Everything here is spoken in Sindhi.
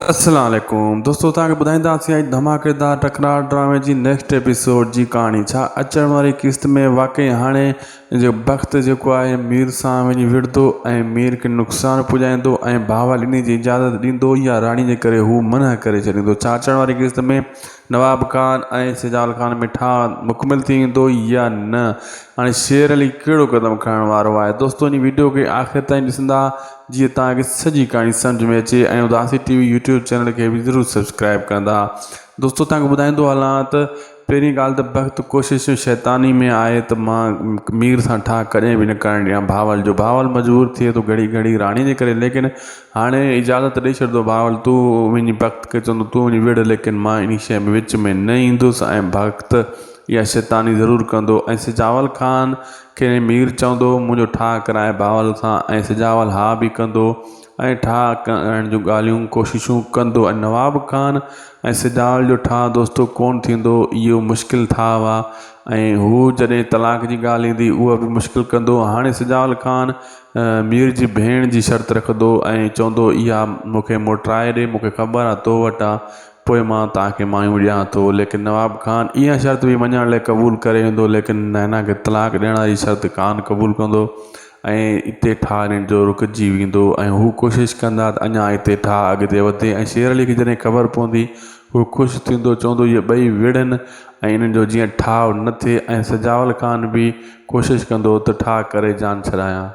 السلام عليڪم دوستو توهان کي ٻڌائينداسين اڄ ڌماڪيدار ٽڪراء ڊرامي جي نيڪسٽ ايپيسوڊ جي ڪهاڻي ڇا اچڻ واري قسط ۾ واقعي هاڻي جو بخت جيڪو آهي مير سان وڃي وڙهندو ۽ مير کي نقصان پڄائيندو ۽ بهاول انهي جي اجازت ڏيندو يا راڻي جي ڪري هو منع ڪري ڇڏيندو ڇا اچڻ واري قسط ۾ نواب خان ۽ سجال خان ۾ ٺاهه مڪمل ٿي ويندو يا نه هاڻي شير علي ڪهڙو قدم کڻڻ وارو آهي دوستو انهي ويڊيو کي آخر تائين ڏسندا جيئن توهان کي سڄي ڪهاڻي سمجهه ۾ اچي ۽ Udasi T V YouTube channel کي به ضرور سبسڪرائب ڪندا. دوستو توهان کي ٻڌائيندو هلان ته پهرين ڳالهه ته بخت ڪوشش شيطاني ۾ آهي ته مان مير سان ٺاهه ڪڏهن به نه ڪرڻ ڏيان بهاول جو بهاول مجبور ٿئي ٿو گهڙي گهڙي راڻي جي ڪري ليڪن هاڻي اجازت ڏئي ڇڏندو بهاول تون وڃي بخت کي چوندو تون وڃي وڙهه ليڪن مان انهي شيء ۾ وچ ۾ نه ايندس ۽ بخت اها شيطاني ضرور ڪندو ۽ سجاول خان کي مير چوندو منهنجو ٺاهه ڪرائي بهاول سان ۽ سجاول ها به ڪندو ۽ ٺاهه ڪرائڻ جون ڳالهيون ڪوششون ڪندو ۽ نواب خان ۽ سجاول جو ٺاهه دوستو ڪونه ٿيندو اهو مشڪل ٺاهه آ ۽ هو جڏهن طلاق جي ڳالهه ايندي اها به مشڪل ڪندو هاڻي سجاول خان مير جي ڀيڻ جي شرط رکندو ۽ چوندو اها مون کي موٽرائي ڏي مون کي خبر آ تو وٽ آ پوء مان توهان کي مايون ڏيان ٿو. ليڪن نواب خان اها شرط به مڃڻ لاء قبول ڪري ويندو ليڪن نينا کي طلاق ڏيڻ واري شرط ڪانه قبول ڪندو ۽ اتي ٺاهه ڏيڻ جو رڪجي ويندو ۽ هو ڪوشش ڪندا ته اڃا اتي ٺاهه اڳتي وڌي ۽ شير علي کي جڏهن خبر پوندي هو خوش ٿيندو چوندو اهي ٻئي وڙهن ۽ انهن جو جيئن ٺاهه نه ٿئي ۽ سجاول خان به ڪوشش ڪندو ته ٺاهه ڪري جان ڇڏايان.